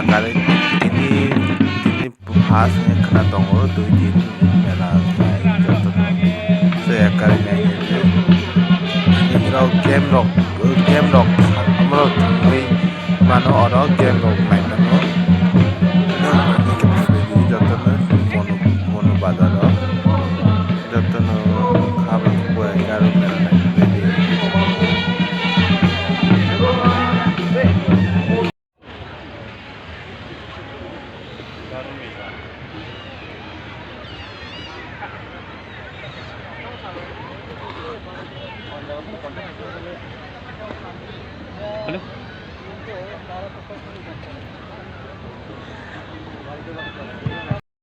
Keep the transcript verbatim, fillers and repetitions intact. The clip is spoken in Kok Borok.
Kari tini tini phas wngwi khwna tongo dui din mela wngnai jotono se kari nai rok game rok game rok amorok thangwi mano oro game rok nai.